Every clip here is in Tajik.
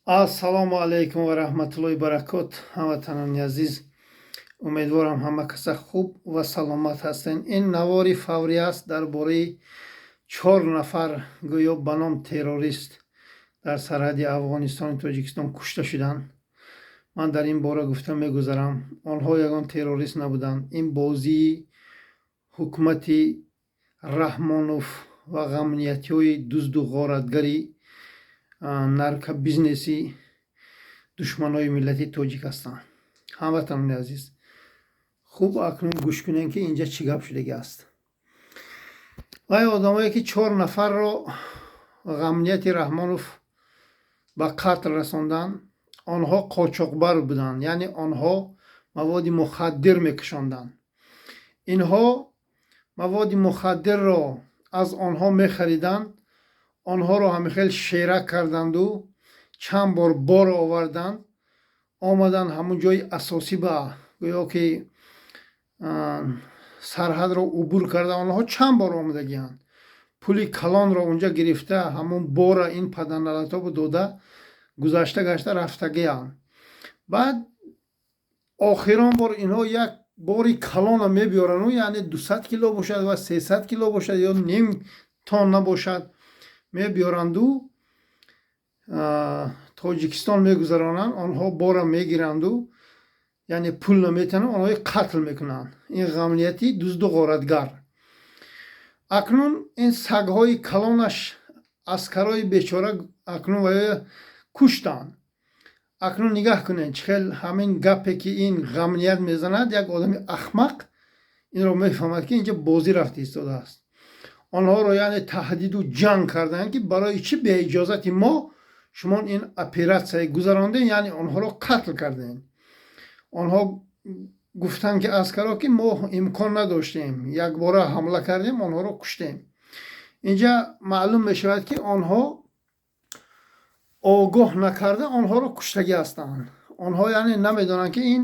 Ассалому алайкум ва раҳматуллоҳи баракот. Ҳамватанони азиз, умедворам, ҳама каса хуб ва саломат ҳастен. Ин навори фаврӣ аст дар бораи чор нафар, гӯё ба ном террорист, дар сарҳади Афғонистону Тоҷикистон кушта шуданд. Ман дар ин бора гуфта мегузарам: онҳо ягон террорист набуданд. Ин бозии ҳукумати Раҳмонов ва ғамниятиҳои дузду ғоратгари наркобизнеси душманои миллати тоҷик ҳастанд. Ҳамватанони азиз, хуб, акнун гӯш кунем, ки инҷа чӣ гап шудагӣ аст. Вай одамое, ки чор нафарро ғамнияти Раҳмонов ба қатл расонданд, онҳо қочоқбар буданд, яъне онҳо маводи мухаддир мекашонданд. Инҳо маводи мухаддирро аз онҳо мехариданд, онҳоро ҳамихел шерак карданду чанд бор бор оварданд, омаданд ҳамун ҷои асосӣ, ба гӯё ки сарҳадро убур карда, онҳо чанд бор омадагианд, пули калонро унҷа гирифта, ҳамун бора ин паданалатобо дода, гузашта гашта рафтагианд. Баъд охирон бор инҳо як бори калона мебиёрану, яъне 200 кило бошад ва 300 кило бошад ё ним тонна бошад, мебиёранду Тоҷикистон мегузаронанд. Онҳо бора мегиранду, яъне пул наметиҳанд, онҳои қатл мекунанд. Ин ғамнияти дузду ғоратгар. Акнун ин сагҳои калонаш, аскарои бечора, акнун вая куштанд. Акнун нигаҳ кунед, чӣ хел ҳамин гапе, ки ин ғамният мезанад, як одами ахмақ инро мефаҳмад, ки инҷа бозӣ рафта истодааст. Онҳоро, яъне, таҳдиду ҷанг карданд, ки барои чӣ беиҷозати мо шумо ин оператсия гузарондем, яъне онҳоро қатл кардем. Онҳо гуфтанд, ки аскаро, ки мо имкон надоштем, якбора ҳамла кардем, онҳоро куштем. Инҷа маълум мешавад, ки онҳо огоҳ накарда онҳоро куштагӣ ҳастанд. Онҳо, яъне, намедонанд, ки ин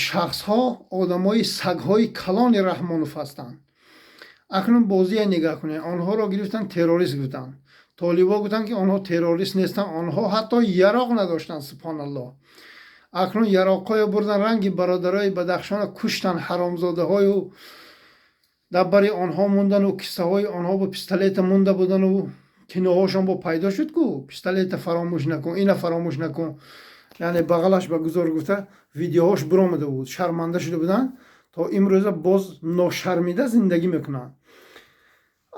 шахсҳо одамои сагҳои калони Раҳмонов ҳастанд. Акнун бозия нигаҳ кунед: онҳоро гирифтанд, террорист гуфтанд. Толибо гуфтанд, ки онҳо террорист нестанд, онҳо ҳатто яроқ надоштанд. Субҳоналлоҳ! Акнун яроқҳое бурдан, ранги бародарои Бадахшона куштанд, ҳаромзодаҳою дар бари онҳо мондану киссаҳои онҳо бо пистолета монда будану киноҳошон бо пайдо шуд ку, пистолета фаромӯш накун, ина фаромӯш накун, яъне бағалаш ба гузор гуфта, видеоҳош биромада буд. Шарманда шуда буданд, то имрӯза боз ношармида зиндагӣ мекунанд.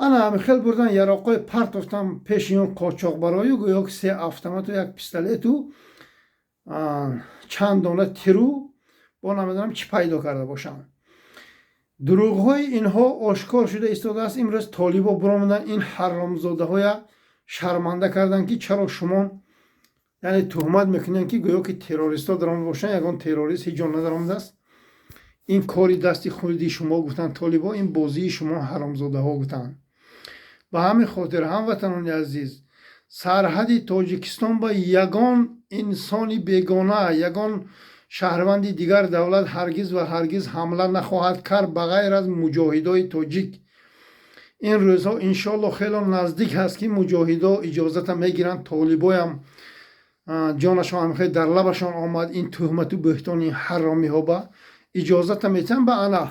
Ана ҳамихел бурдан, яроқҳои партофтан пеши он қочоқбарою, гӯё ки се автомату як пистолету чанд дона тиру бо намедонам чӣ пайдо карда бошанд. Дурӯғҳои инҳо ошкор шуда истодааст. Имрӯз толибо биромаданд, ин ҳаромзодаҳоя шарманда карданд, ки чаро шумо, яъне, туҳмат мекунанд, ки гӯё ки террористҳо даромада бошанд. Ягон террорист ҳеҷ ҷо надаромадааст. Ин кори дасти худи шумо, гуфтанд толибо, ин бозии шумо, ҳаромзодаҳо, гуфтанд. Ба ҳамин хотир, ҳамватанони азиз, сарҳади Тоҷикистон ба ягон инсони бегона, ягон шаҳрванди дигар давлат ҳаргиз ва ҳаргиз ҳамла нахоҳад кард, ба ғайр аз муҷоҳидои тоҷик. Ин рӯзҳо, иншоалло, хело наздик ҳаст, ки муҷоҳидо иҷозата мегиранд. Толибоям ҷонашон ҳамхел дар лабашон омад, ин туҳмату бӯҳтони ҳаромиҳо ба иҷозата метиҳанд, ба ана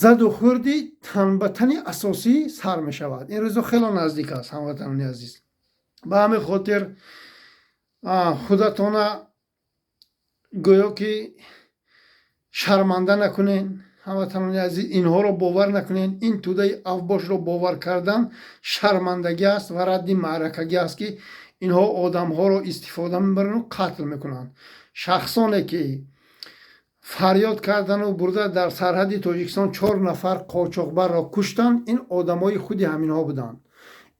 заду хӯрди танбатани асосӣ сар мешавад. Ин рӯзҳо хело наздик аст, ҳамватанони азиз. Ба ҳамин хотир худатона гӯё ки шарманда накунен. Ҳамватанони азиз, инҳоро бовар накунен. Ин тӯдаи авбошро бовар кардан шармандагӣ аст ва радди маъракагӣ аст, ки инҳо одамҳоро истифода мебаранду қатл мекунанд. Шахсоне, ки фарёд кардану бурда дар сарҳади Тоҷикистон чор нафар қочоқбарро куштанд, ин одамои худи ҳаминҳо буданд.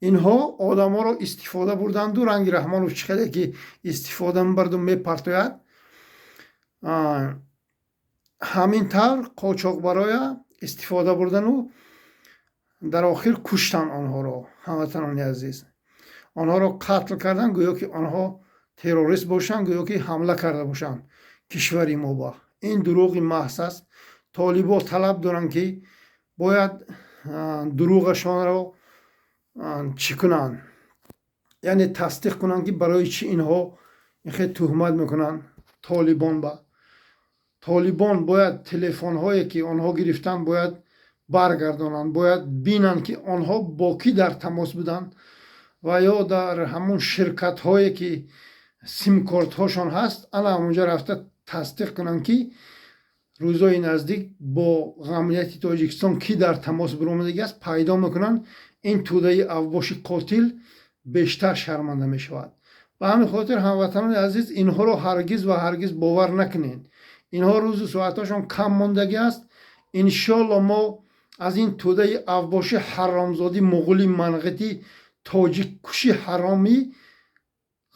Инҳо одамҳоро истифода бурданду, ранги Раҳмонов чӣ хеле ки истифода мебарду мепартояд, ҳамин тавр қочоқбароя истифода бурдану дар охир куштанд онҳоро. Ҳамватанони азиз, онҳоро қатл карданд, гӯё ки онҳо террорист бошанд, гӯё ки ҳамла карда бошанд кишвари мо ба. Ин дурӯғи маҳз аст. Толибо талаб доранд, ки бояд дурӯғашонро чӣ кунанд. Яъне тасдиқ кунанд, ки барои чӣ инҳо инхел туҳмат мекунанд Толибон. Ба Толибон бояд телефонҳое, ки онҳо гирифтанд, бояд баргардонанд, бояд бинанд, ки онҳо бо кӣ дар тамос буданд ва ё дар ҳамон ширкатҳое, ки симкортҳошон ҳаст, ана ҳамонҷо рафта тасдиқ кунанд, ки рӯзҳои наздик бо амнияти Тоҷикистон кӣ дар тамос биромадагӣ аст, пайдо мекунанд. Ин тӯдаи авбоши қотил бештар шарманда мешавад. Ба ҳамин хотир, ҳамватанони азиз, инҳоро ҳаргиз ва ҳаргиз бовар накунед. Инҳо рӯзу соатҳошон кам мондагӣ аст. Иншолло, мо аз ин тӯдаи авбоши ҳаромзодӣ, муғули манғитӣ, тоҷиккуши ҳаромӣ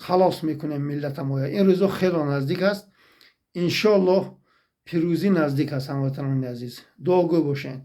халос мекунем миллатамоя. Ин рӯзо хело наздик аст, иншоллоҳ, пирӯзӣ наздик аст. Ҳамватанони азиз, дуогӯ бошед.